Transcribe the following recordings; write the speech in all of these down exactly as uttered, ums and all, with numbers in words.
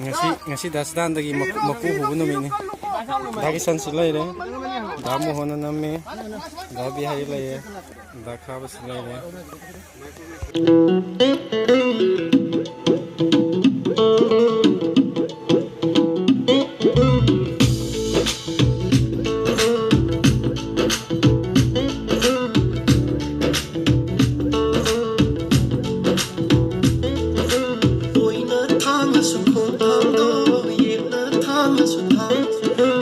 ꯉꯁꯤ, ꯉꯁꯤ ꯗꯥ ꯁꯗꯥꯟꯗꯒꯤ ꯃꯀꯨ, ꯃꯀꯨ ꯍꯨꯕ ꯅꯨꯃꯤꯠꯅꯤ꯫ ꯗꯥ ꯀꯤꯁꯟꯁꯨ ꯂꯩꯔꯦ, ꯗꯥ ꯃꯣꯍꯣꯟꯅ ꯅꯝꯃꯦ, ꯗꯥ ꯕꯤꯍꯥꯔꯤ ꯂꯩꯔꯦ, ꯗꯥ ꯈꯥꯕꯁꯨ ꯂꯩꯔꯦ꯫ ꯑꯣꯏꯅ ꯊꯥꯡꯂꯁꯨ ꯈꯣꯡꯊꯥꯡꯗꯣ, ꯌꯦꯠꯅ ꯊꯥꯡꯂꯁꯨ ꯊꯥꯡ,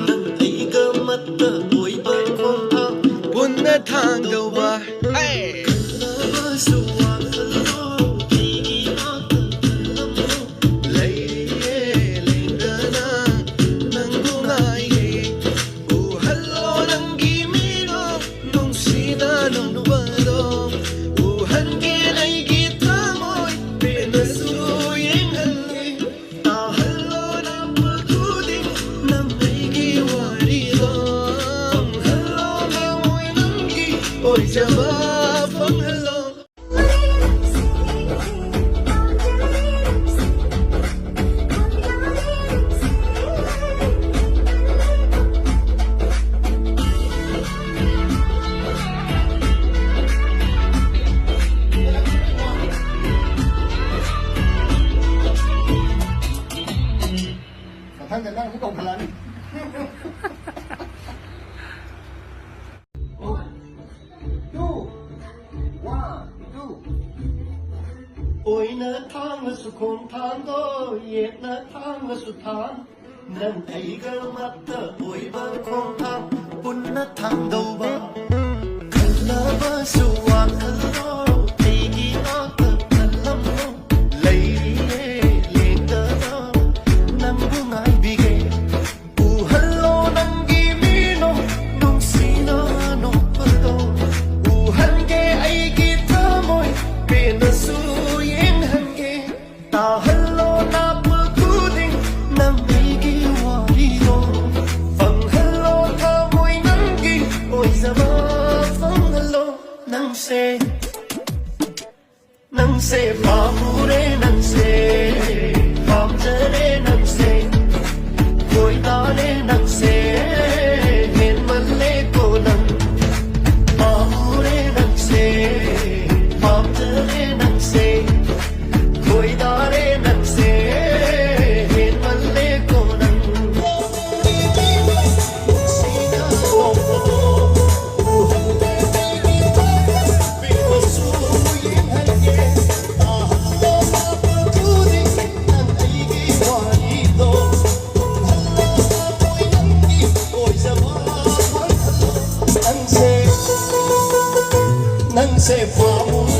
ꯅꯪ ꯑꯩꯒ ꯑꯃꯠꯇ ꯑꯣꯏꯕ ꯈꯣꯡꯊꯥꯡ ꯄꯨꯟꯅ ꯊꯥꯡꯗꯧꯕ꯫ ꯍꯦ! ꯈꯜꯂꯕꯁꯨ ꯋꯥꯈꯜꯗꯣ ꯑꯩꯒꯤ ꯉꯥꯛꯇ ꯈꯜꯂꯝꯃꯣ꯫ ꯂꯩꯔꯤꯌꯦ ꯂꯦꯡꯗꯅ ꯅꯪꯕꯨ ꯉꯥꯏꯔꯤ꯫ ꯎꯍꯜꯂꯣ ꯅꯪꯒꯤ ꯃꯤꯅꯣ ꯅꯨꯡꯁꯤꯅ ꯅꯣꯛꯅꯕꯗꯣ꯫ ꯎꯍꯟꯒꯦ ꯑꯩꯒꯤ ꯊꯃꯣꯏ ꯄꯦꯟꯅꯁꯨ ꯌꯦꯡꯍꯜꯂꯤ꯫ ꯇꯥꯍꯜꯂꯣ ꯂꯥꯛꯄ ꯈꯨꯗꯤꯡ ꯅꯪ ꯑꯩꯒꯤ ꯋꯥꯔꯤꯗꯣ꯫ ꯐꯪꯍꯜꯂꯣ ꯊꯃꯣꯏ ꯅꯪꯒꯤ ꯑꯣꯏꯖꯕ ꯐꯪꯍꯜꯂꯣ꯫ ꯃꯊꯪꯗ ꯅꯪ ꯑꯃꯨꯛ ꯀꯧꯈꯠꯂꯛꯑꯅꯤ꯫ Two, one, two. ꯑꯣꯏꯅ ꯊꯥꯡꯂꯁꯨ ꯈꯣꯡꯊꯥꯡꯗꯣ, ꯌꯦꯠꯅ ꯊꯥꯡꯂꯁꯨ ꯊꯥꯡ, ꯅꯪ ꯑꯩꯒ ꯑꯃꯠꯇ ꯑꯣꯏꯕ ꯈꯣꯡꯊꯥꯡ ꯄꯨꯟꯅ ꯊꯥꯡꯗꯧꯕ꯫ ꯈꯜꯂꯕꯁꯨ ꯋꯥꯈꯜꯗꯣ ꯅꯪꯁꯦ ꯅꯪꯁꯦ ꯄꯥꯝꯃꯨꯔꯦ ꯅꯪꯁꯦ ꯄꯥꯝꯖꯔꯦ ꯅꯪꯁꯦ ꯈꯣꯏꯗꯥꯔꯦ ꯅꯪꯁꯦ ꯍꯦꯟꯃꯜꯂꯦꯀꯣ ꯅꯪ ꯄꯥꯝꯃꯨꯔꯦ ꯅꯪꯁꯦ ꯄꯥꯝꯖꯔꯦ ꯅꯪꯁꯦ ꯈꯣꯏꯗꯥꯔꯦ ꯅꯪꯁꯦ ꯍꯦꯟꯃꯜꯂꯦꯀꯣ ꯅꯪ ꯅꯪꯁꯦ ꯅꯪꯁꯦ ꯄꯥꯝꯃꯨ